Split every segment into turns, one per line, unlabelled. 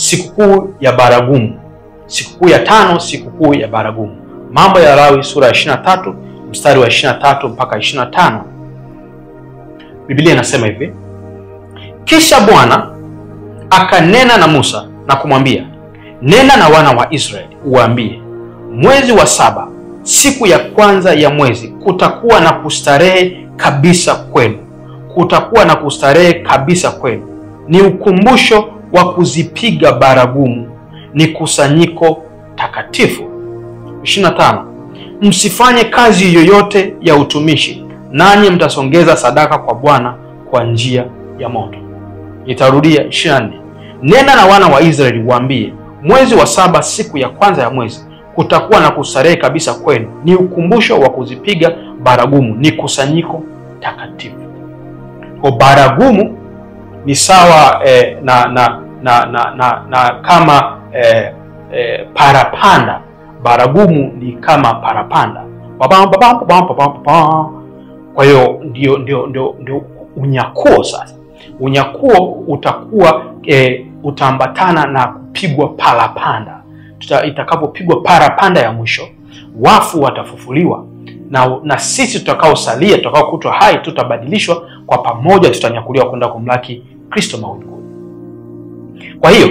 sikukuu ya baragumu. Sikukuu ya tano, sikukuu ya baragumu. Mambo ya Walawi sura ya 23 mstari wa 23 mpaka 25. Biblia inasema hivi: Kisha Bwana akanena na Musa na kumwambia, nena na wana wa Israeli uwaambie, mwezi wa saba, siku ya kwanza ya mwezi, kutakuwa na kustarehe kabisa kwenu. Kutakuwa na kustarehe kabisa kwenu. Ni ukumbusho wa kuzipiga baragumu, ni kusanyiko takatifu. 25. Msifanye kazi yoyote ya utumishi, nanyi mtasongeza sadaka kwa Bwana kwa njia ya moto. Nitarudia 24. Nena na wana wa Israeli waambie, mwezi wa saba, siku ya kwanza ya mwezi, kutakuwa na kustarehe kabisa kwenu, ni ukumbusho wa kuzipiga baragumu, ni kusanyiko takatifu. Kwa baragumu ni sawa na kama parapanda. Baragumu ni kama parapanda. Kwa hiyo ndio unyakuo sasa. Unyakuo utakuwa utaambatana na kupigwa parapanda. Itakapopigwa parapanda ya mwisho, wafu watafufuliwa, na sisi tutakaosalia, tutakaokutwa hai, tutabadilishwa kwa pamoja, tutanyakuliwa kwenda kumlaki Kristo mawinguni. Kwa hiyo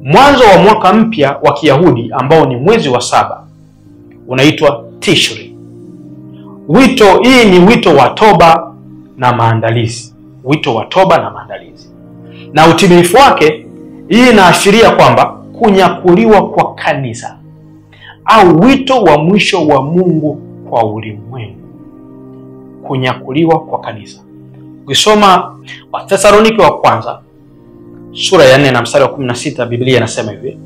mwanzo wa mwaka mpya wa Kiyahudi ambao ni mwezi wa saba unaitwa Tishri. Wito hii ni wito wa toba na maandalizi. Wito wa toba na maandalizi. Na utimilifu wake, hii inaashiria kwamba kunyakuliwa kwa kanisa au wito wa mwisho wa Mungu kwa ulimwengu. Kunyakuliwa kwa kanisa. Ukisoma Wathesalonike wa kwanza sura ya 4 na mstari wa 16, Biblia inasema hivi: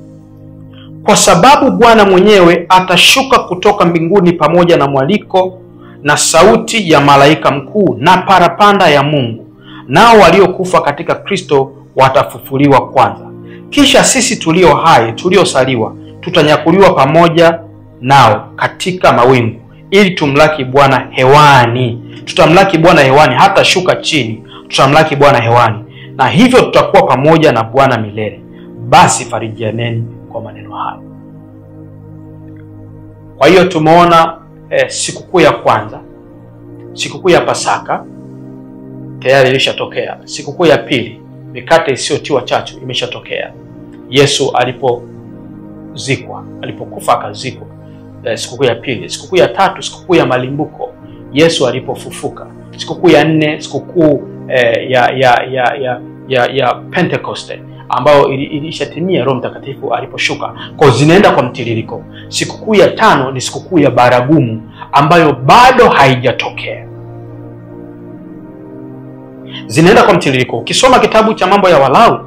kwa sababu Bwana mwenyewe atashuka kutoka mbinguni pamoja na mwaliko na sauti ya malaika mkuu na parapanda ya Mungu, nao waliokufa katika Kristo watafufuliwa kwanza. Kisha sisi tulio hai tuliosaliwa tutanyakuliwa pamoja nao katika mawingu, ili tumlaki Bwana hewani. Tutamlaki Bwana hewani, hata shuka chini, tutamlaki Bwana hewani, na hivyo tutakuwa pamoja na Bwana milele. Basi farijianeni kwa maneno hayo. Kwa hiyo tumeona sikukuu ya kwanza, sikukuu ya Pasaka tayari ilishatokea. Sikukuu ya pili, mikate isiyotiwa chachu, imeshatokea. Yesu alipozikwa, alipokufa akazikwa. Sikukuu ya pili. Sikukuu ya tatu, sikukuu ya malimbuko, Yesu alipofufuka. Sikukuu ya nne, sikukuu ya Pentecoste ambayo ilishatimia Roho Mtakatifu aliposhuka. Kwa zinaenda kwa mtiririko. Sikukuu ya tano ni sikukuu ya baragumu ambayo bado haijatokea. Zinaenda kwa mtiririko. Ukisoma kitabu cha Mambo ya Walawi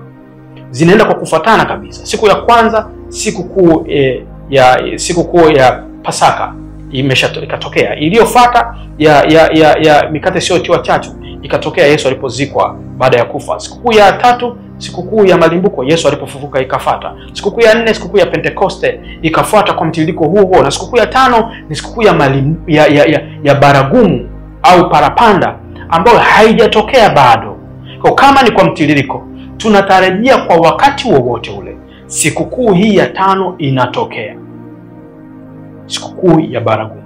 zinaenda kwa kufuatana kabisa. Siku ya kwanza, sikukuu ya Pasaka imeshatokea. Iliyofuata ya mikate isiyotiwa chachu ikatokea Yesu alipozikwa baada ya kufa. Sikukuu ya tatu, sikukuu ya malimbuko, Yesu alipofufuka ikafuata. Sikukuu ya nne, sikukuu ya Pentekoste ikafuata kwa mtiririko huo huo. Na sikukuu ya tano ni sikukuu ya baragumu au parapanda ambayo haijatokea bado. Kwa kama ni kwa mtiririko, tunatarajia kwa wakati wowote ule sikukuu hii ya tano inatokea, sikukuu ya baragumu.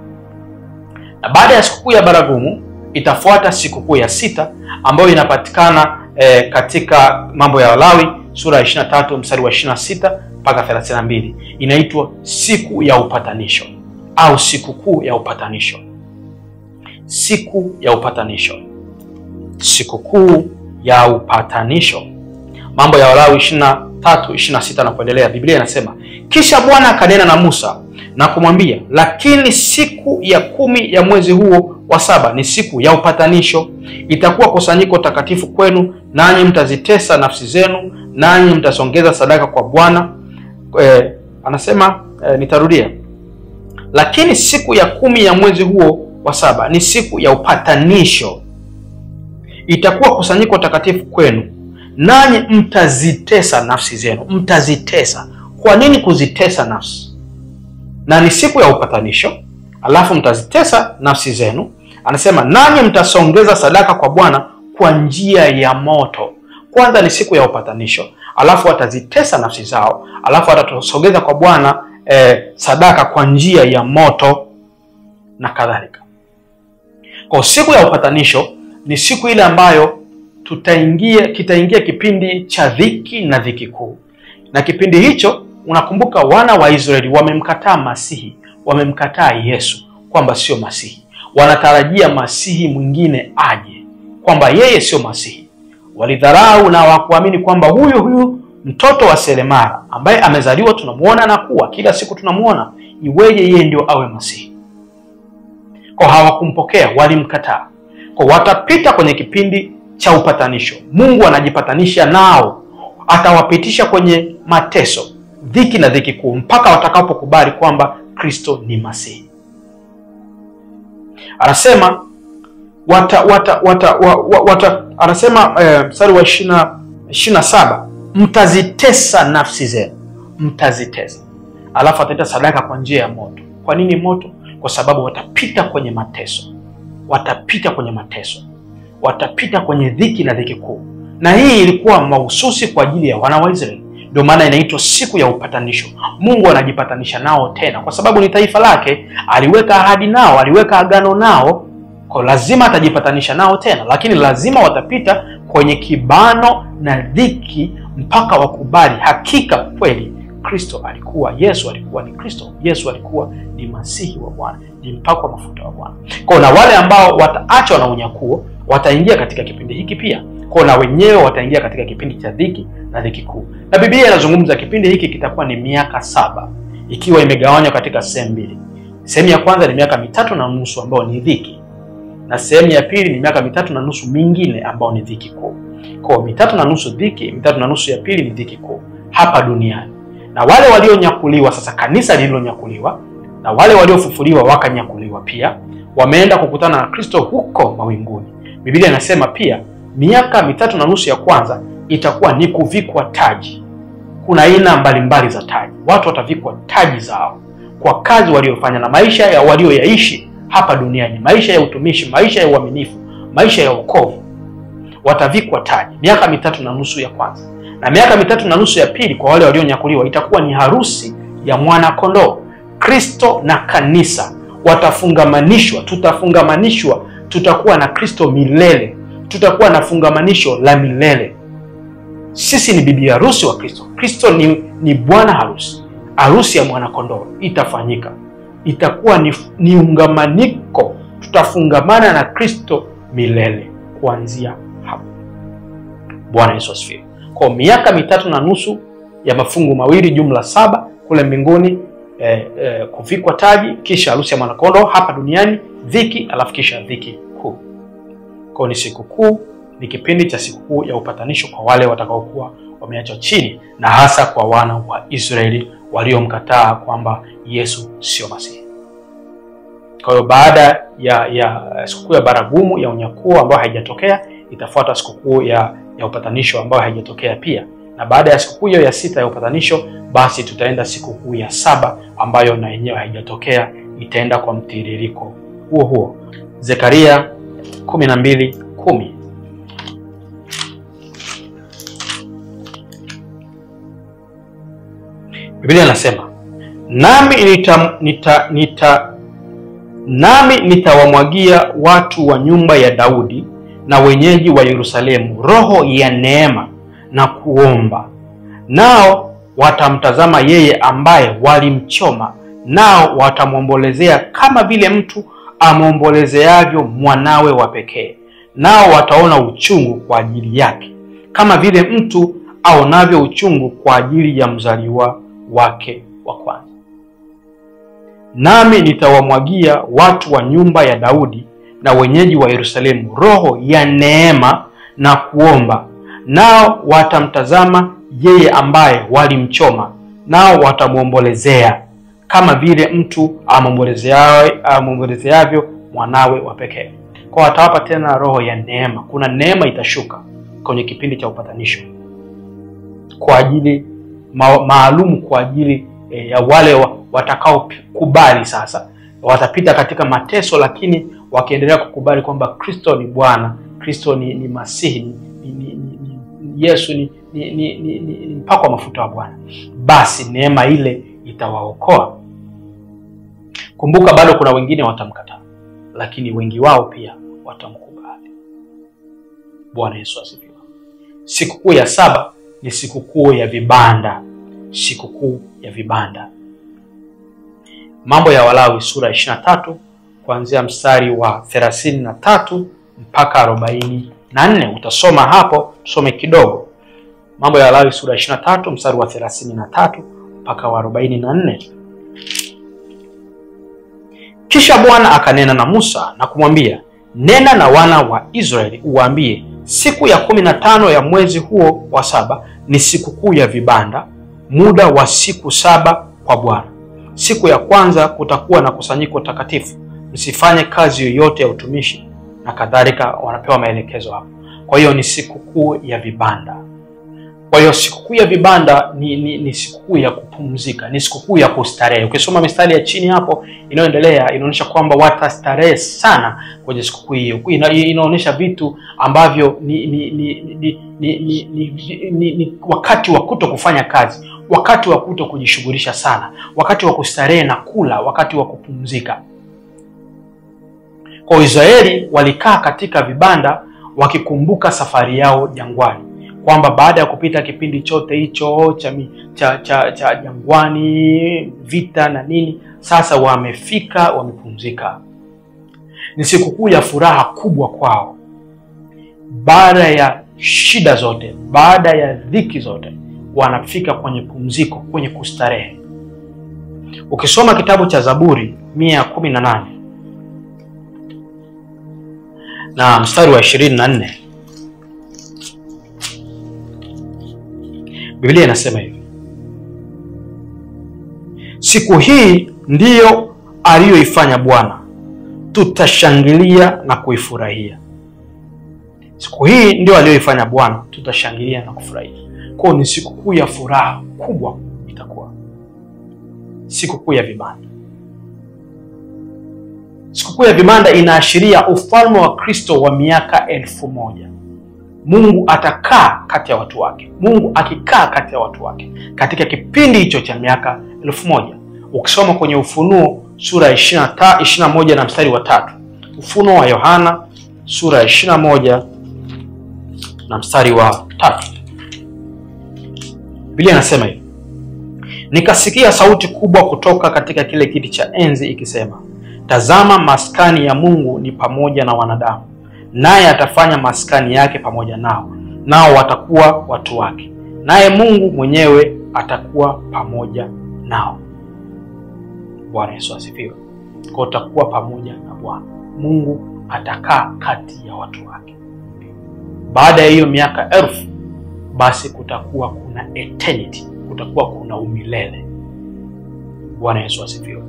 Na baada ya sikukuu ya baragumu itafuata sikukuu ya sita ambayo inapatikana katika Mambo ya Walawi sura ya 23 mstari wa 26 mpaka 32. Inaitwa siku ya upatanisho au sikukuu ya upatanisho. Siku ya upatanisho. Sikukuu ya upatanisho. Mambo ya Walawi 23, 26 na kuendelea, Biblia inasema, kisha Bwana akanena na Musa na kumwambia, lakini siku ya 10 ya mwezi huo wa saba ni siku ya upatanisho, itakuwa kusanyiko takatifu kwenu, nanyi mtazitesa nafsi zenu, nanyi mtasongeza sadaka kwa Bwana. Anasema nitarudia, lakini siku ya 10 ya mwezi huo wa saba ni siku ya upatanisho, itakuwa kusanyiko takatifu kwenu, nanyi mtazitesa nafsi zenu. Mtazitesa. Kwa nini kuzitesa nafsi? Na ni siku ya upatanisho, alafu mtazitesa nafsi zenu. Anasema nanyi mtasongeza sadaka kwa Bwana kwa njia ya moto. Kwanza ni siku ya upatanisho, alafu watazitesa nafsi zao, alafu watatusogeza kwa Bwana sadaka kwa njia ya moto na kadhalika. Kwa siku ya upatanisho ni siku ile ambayo kitaingia kipindi cha dhiki na dhiki kuu. Na kipindi hicho, unakumbuka wana wa Israeli wamemkataa Masihi, wamemkataa Yesu kwamba sio Masihi. Wanatarajia Masihi mwingine aje, kwamba yeye sio Masihi. Walidharau na hawakuamini kwamba huyu mtoto wa seremala ambaye amezaliwa tunamuona na kuwa kila siku tunamuona, iweje yeye ndio awe Masihi? Kwa hawakumpokea, walimkataa. Kwa watapita kwenye kipindi cha upatanisho. Mungu anajipatanisha nao, atawapitisha kwenye mateso, dhiki na dhiki kuu, mpaka watakapokubali kwamba Kristo ni Masihi. Anasema anasema mstari wa 27, mtazitesa nafsi zenu, mtazitesa. Alafu ataleta sadaka kwa njia ya moto. Kwa nini moto? Kwa sababu watapita kwenye mateso, watapita kwenye mateso, watapita kwenye dhiki na dhiki kuu. Na hii ilikuwa mahususi kwa ajili ya wana wa Israeli. Ndio maana inaitwa siku ya upatanisho. Mungu anajipatanisha nao tena, kwa sababu ni taifa lake, aliweka ahadi nao, aliweka agano nao, kwa lazima atajipatanisha nao tena. Lakini lazima watapita kwenye kibano na dhiki mpaka wakubali hakika kweli Kristo alikuwa, Yesu alikuwa ni Kristo, Yesu alikuwa ni Masihi wa Bwana, ni mpakwa mafuta wa Bwana. Kwa na wale ambao wataachwa na unyakuo wataingia katika kipindi hiki pia. Kwa na wenyewe wataingia katika kipindi cha dhiki na dhiki kuu. Na Biblia inazungumza kipindi hiki kitakuwa ni miaka 7, ikiwa imegawanywa katika sehemu mbili. Sehemu ya kwanza ni miaka 3.5 ambayo ni dhiki, na sehemu ya pili ni miaka 3.5 mingine ambayo ni dhiki kuu. Kwa 3.5 dhiki, 3.5 ya pili ni dhiki kuu hapa duniani. Na wale walionyakuliwa sasa, kanisa lililonyakuliwa na wale waliofufuliwa wakanyakuliwa pia, wameenda kukutana na Kristo huko mawinguni. Biblia inasema pia miaka 3.5 ya kwanza itakuwa ni kuvikwa taji. Kuna aina mbalimbali za taji. Watu watavikwa taji zao kwa kazi waliofanya na maisha ya walioyaishi hapa duniani, maisha ya utumishi, maisha ya uaminifu, maisha ya wokovu. Watavikwa taji miaka 3.5 ya kwanza. Na miaka 3.5 ya pili kwa wale walionyakuliwa itakuwa ni harusi ya mwana kondoo. Kristo na kanisa watafungamanishwa, tutafungamanishwa, tutakuwa na Kristo milele, tutakuwa na fungamanisho la milele. Sisi ni bibi harusi wa Kristo. Kristo ni bwana harusi. Harusi ya mwana kondoo itafanyika, itakuwa ni ungamaniko, tutafungamana na Kristo milele kuanzia hapo. Bwana Yesu asifiwe. Kwa miaka 3.5 ya mafungu mawili, jumla 7 kule mbinguni, kuvikwa taji, kisha harusi ya mwana kondoo hapa duniani, dhiki, alafu kisha dhiki kuu. Kwa ni siku kuu, ni kipindi cha siku kuu ya upatanisho kwa wale watakaokuwa wameachwa chini, na hasa kwa wana wa Israeli waliomkataa kwamba Yesu sio Masihi. Kwa hiyo baada ya sikukuu ya baragumu ya unyakuo ambayo haijatokea, itafuata sikukuu ya upatanisho ambayo haijatokea pia. Na baada ya sikukuu hiyo ya 6 ya upatanisho, basi tutaenda sikukuu ya 7 ambayo na yenyewe haijatokea, itaenda kwa mtiririko huo huo. Zekaria 12:10. Biblia inasema, nami nitawamwagia watu wa nyumba ya Daudi na wenyeji wa Yerusalemu roho ya neema na kuomba, nao watamtazama yeye ambaye walimchoma, nao watamwombolezea kama vile mtu amwombolezeavyo mwanawe wa pekee, nao wataona uchungu kwa ajili yake kama vile mtu aonavyo uchungu kwa ajili ya mzaliwa wake wa kwanza. Nami nitawamwagia watu wa nyumba ya Daudi na wenyeji wa Yerusalemu roho ya neema na kuomba, nao watamtazama yeye ambaye walimchoma, nao watamwombolezea kama vile mtu amwombolezeavyo mwanawe wa pekee. Kwa watawapa tena roho ya neema. Kuna neema itashuka kwenye kipindi cha upatanisho kwa ajili maalumu, kwa ajili ya wale watakaokubali. Sasa watapita katika mateso, lakini wakiendelea kukubali kwamba Kristo ni Bwana, Kristo ni Masihi, ni Yesu ni mpako wa mafuta wa Bwana. Basi neema ile itawaokoa. Kumbuka bado kuna wengine watamkataa, lakini wengi wao pia watamkubali. Bwana Yesu asifiwe. Sikukuu ya saba ni sikukuu ya vibanda. Sikukuu ya vibanda. Mambo ya Walawi sura 23 kuanzia mstari wa 33 mpaka 44. Utasoma hapo, tusome kidogo. Mambo ya Walawi sura 23 mstari wa 33 mpaka wa 44. Kisha Bwana akanena na Musa na kumwambia, nena na wana wa Israeli uwaambie, siku ya 15 ya mwezi huo wa saba ni sikukuu ya vibanda, muda wa siku 7 kwa Bwana. Siku ya kwanza kutakuwa na kusanyiko takatifu, msifanye kazi yoyote ya utumishi, na kadhalika. Wanapewa maelekezo hapo. Kwa hiyo ni sikukuu ya vibanda. Kwa hiyo sikukuu ya vibanda ni sikukuu ya kupumzika, ni sikukuu ya kustarehe. Ukisoma mistari ya chini hapo inayoendelea inaonyesha kwamba watastarehe sana kwenye sikukuu hiyo. Inaonyesha vitu ambavyo ni wakati wa kuto kufanya kazi, wakati wa kuto kujishughulisha sana, wakati wa kustarehe na kula, wakati wa kupumzika. Kwa Israeli walikaa katika vibanda wakikumbuka safari yao jangwani, kwamba baada ya kupita kipindi chote hicho cha jangwani, vita na nini, sasa wamefika, wamepumzika. Ni sikukuu ya furaha kubwa kwao. Baada ya shida zote, baada ya dhiki zote, wanafika kwenye pumziko, kwenye kustarehe. Ukisoma kitabu cha Zaburi 118 na mstari wa 24, Biblia inasema hivi: siku hii ndiyo aliyoifanya Bwana, tutashangilia na kuifurahia. Siku hii ndiyo aliyoifanya Bwana, tutashangilia na kufurahia. Kwa ni sikukuu ya furaha kubwa itakuwa. Sikukuu ya vibanda. Sikukuu ya vibanda inaashiria ufalme wa Kristo wa miaka 1000. Mungu atakaa kati ya watu wake. Mungu akikaa kati ya watu wake katika kipindi hicho cha miaka 1000. Ukisoma kwenye Ufunuo sura ya 21 na mstari wa 3. Ufunuo wa Yohana sura ya 21 na mstari wa 3. Biblia inasema hivi: nikasikia sauti kubwa kutoka katika kile kiti cha enzi ikisema, tazama maskani ya Mungu ni pamoja na wanadamu, naye atafanya maskani yake pamoja nao, nao watakuwa watu wake, naye Mungu mwenyewe atakuwa pamoja nao. Bwana Yesu asifiwe. Kwa utakuwa pamoja na Bwana. Mungu atakaa kati ya watu wake. Baada ya hiyo miaka 1000, basi kutakuwa kuna eternity, kutakuwa kuna umilele. Bwana Yesu asifiwe.